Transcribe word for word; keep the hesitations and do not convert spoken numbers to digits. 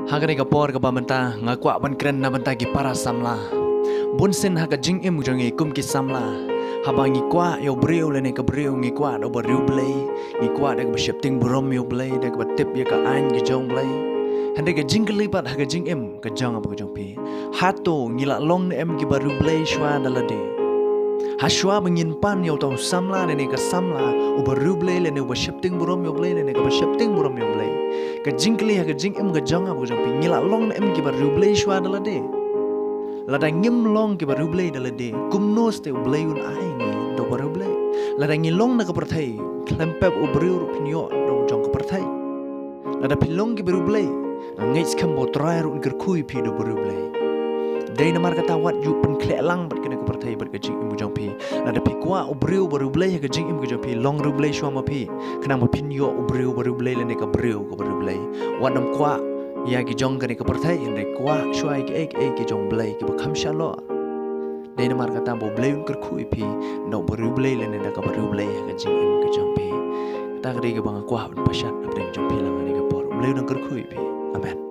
Ha kane ka por kaba mynta nga kwah ban kren na bynta ki para samla. Bun sien ha ka jingim jong ngi kum ki samla, haba ngi kwah ïa u briew lane ka briew ngi kwah da uba riewblei, ngi kwah da kaba sheptieng burom ïa u Blei, da kaba tip ïa ka aiñ ka jong u Blei. Hynrei ka jingkylli pat ha ka jingim ka jong nga bad ka jong phi, hato ngi la long ne em kiba riewblei shuwa da lade? Ha shuwa ba ngin pan ïa uta u samla lane ka samla uba riewblei lane uba sheptieng burom ïa u Blei lane kaba sheptieng burom ïa u Blei, ka jingkylli ha ka jingim ka jong nga bad ka jong phi, ngi la long ne em kiba riewblei shuwa da lade? Lada ngim long kiba riewblei da lade, kumno sdang u Blei un ai ngi da uba riewblei? Lada ngi long na ka pyrthei, khlem pep u briew ruh phin ïoh da u jong ka pyrthei. Lada phi long kiba riewblei, nga ngeit skhem ba u Trai ruh un kyrkhu ïa phi da uba riewblei. Dei namar kata wat ju pynkhleh lang bad kane ka pyrthei bad ka jingim ka jong phi. Lada phi kwah u briew uba riewblei ha ka jingim ka jong phi, long riewblei shuwa ma phi, khnang ba phin ïoh u briew uba riewblei lane ka briew kaba riewblei. Wat nym kwah ïa ki jong kane ka pyrthei, hynrei kwah shuwa ïa kiei kiei ki jong u Blei kiba kham shalor. Dei namar kata ba u Blei un kyrkhu ïa phi da uba riewblei lane da kaba riewblei ha ka jingim ka jong phi. Kata ka dei kaba nga kwah ban pashat hapdeng jong phi lang ha kane ka por. U Blei un kyrkhu ïa phi. Amen.